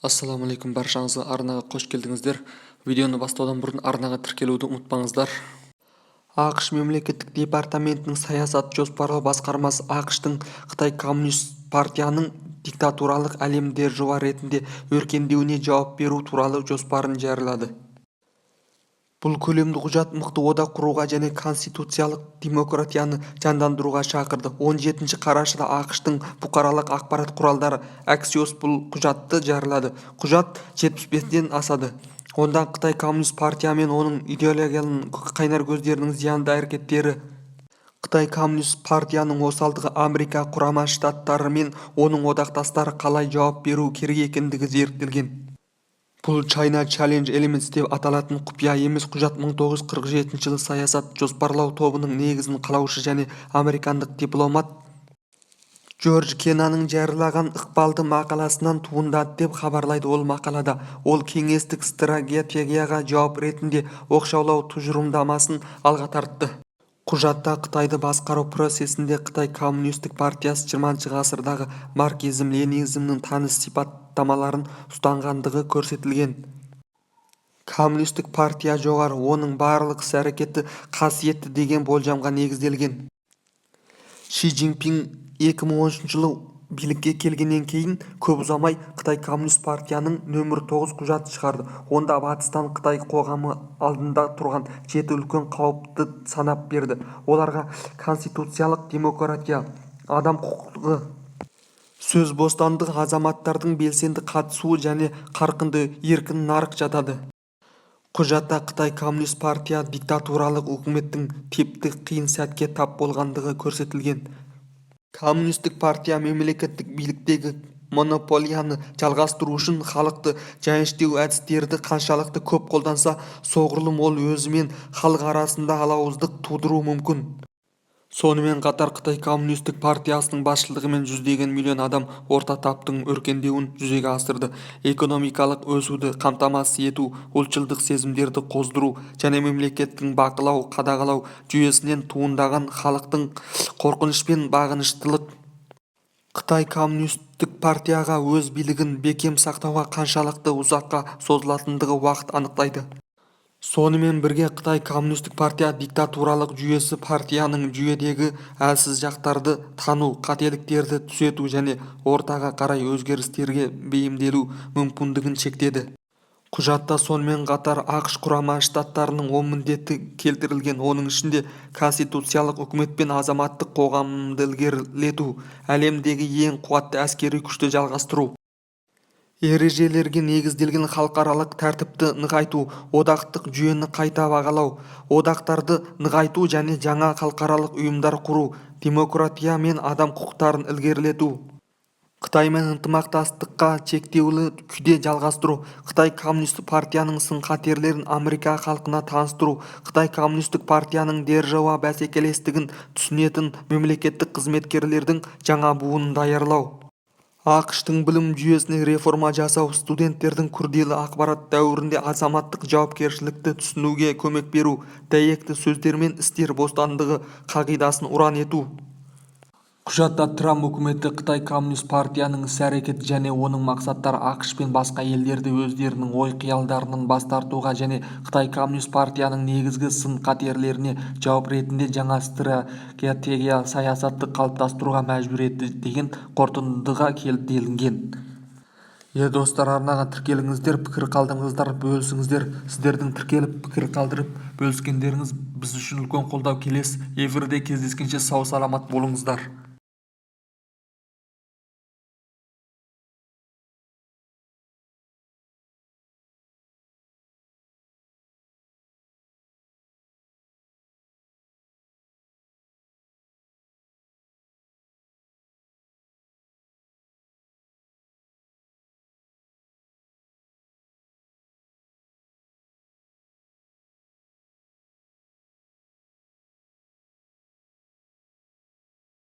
Ассалаумағалейкум баршаңызға! Арнаға қош келдіңіздер! Видеоны бастаудан бұрын арнаға тіркелуді ұмытпаңыздар. АҚШ Мемлекеттік департаментінің саясатты жоспарлау басқармасы АҚШ-тың Қытай Коммунист партияның диктатуралық әлем держава ретінде өркендеуіне жауап беру туралы жоспарын жариялады. Бұл көлемді құжат мықты одақ құруға және конституциялық демократияны жандандыруға шақырды. 17 қарашада АҚШ-тың бұқаралық ақпарат құралдары Axios бұл құжатты жариялады. Құжат 70 беттен асады. Онда Қытай Коммунист партия мен оның идеологияның қайнар көздерінің зиянды әрекеттері, Қытай Коммунист партияның осалдығы, Америка Құрама Штаттары мен оның одақтастары қалай жауап беру керек екендігі зерттелген. Бұл China Challenge Elements деп аталатын құпия емес құжат 1947 жылы саясат жоспарлау тобының негізін қалаушы және американдық дипломат Джордж Кеннанның жариялаған ықпалды мақаласынан туындады деп хабарлайды. Ол мақалада ол кеңестік стратегияға жауап ретінде оқшаулау тұжырымдамасын алға тартты. Құжатта Қытайды басқару процесінде Қытай Коммунистік партиясы 20 ғасырдағы марксизм-ленинизмнің таныс сипаттамаларын ұстанғандығы көрсетілген. Коммунистік партия жоғары, оның барлық іс-әрекеті қасиетті деген болжамға негізделген. Ши Цзиньпин 2013 жылы билікке келгеннен кейін көп ұзамай Қытай Коммунист партияның нөмір 9 құжатын шығарды. Онда Батыстан Қытай қоғамы алдында тұрған жеті үлкен қауіпті санап берді. Оларға конституциялық демократия, адам құқығы, сөз бостандығы, азаматтардың белсенді қатысуы және қарқынды еркін нарық жатады. Құжатта Қытай Коммунист партия диктатуралық үкіметтің типті қиын сәтке тап болғандығы көрсетілген. Коммунистік партия мемлекеттік биліктегі монополияны жалғастыру үшін халықты жаныштау әдістерді қаншалықты көп қолданса, соғұрлым ол өзі мен халық арасында алауыздық тудыруы мүмкін. Сонымен қатар Қытай Коммунистік партиясының басшылығымен жүздеген миллион адам орта таптың өркендеуін жүзеге асырды. Экономикалық өсуді қамтамасыз ету ұлтшылдық сезімдерді қоздыру және мемлекеттің бақылау-қадағалау жүйесінен туындаған халықтың қорқыныш пен бағыныштылық Қытай Коммунистік партияға өз билігін бекем сақтауға қаншалықты ұзаққа созылатындығы уақыт анықтайды. Сонымен бірге Қытай Коммунистік партия диктатуралық жүйесі партияның жүйедегі әлсіз жақтарды тану, қателіктерді түзету және ортаға қарай өзгерістерге бейімделу мүмкіндігін шектеді. Құжатта сонымен қатар АҚШ Құрама Штаттарының 10 міндеті келтірілген. Оның ішінде конституциялық үкімет пен азаматтық қоғамды ілгерілету, әлемдегі ең қуатты әскери күшті жалғастыру, ережелерге негізделген халықаралық тәртіпті нығайту, одақтық жүйені қайта бағалау, одақтарды нығайту және жаңа халықаралық ұйымдар құру, демократия мен адам құқықтарын ілгерілету, Қытаймен ынтымақтастыққа шектеулі күйде жалғастыру, Қытай Коммунистік партияның сын-қатерлерін Америка халқына таныстыру, Қытай Коммунистік партияның держава бәсекелестігін түсінетін мемлекеттік қызметкерлердің жаңа буынын даярлау, АҚШ-тың білім жүйесіне реформа жасау, студенттердің күрделі ақпарат дәуірінде азаматтық жауапкершілікті түсінуге көмек беру, дәйекті сөздер мен істер бостандығы қағидасын ұран ету. Құжатта Трамп үкіметі Қытай Коммунист партияның іс-әрекеті және оның мақсаттары АҚШ пен басқа елдерді өздерінің ой-қиялдарынан бас тартуға және Қытай Коммунист партияның негізгі сын-қатерлеріне жауап ретінде жаңа стратегия саясатты қалыптастыруға мәжбүр етті деген қорытындыға келді делінген. Иә, достар, арнаға тіркеліңіздер, пікір қалдырыңыздар, бөлісіңіздер. Сіздердің тіркеліп, пікір қалдырып, бөліскендеріңіз біз үшін үлкен қолдау. Келесі эфирде кездескенше сау-саламат болыңыздар!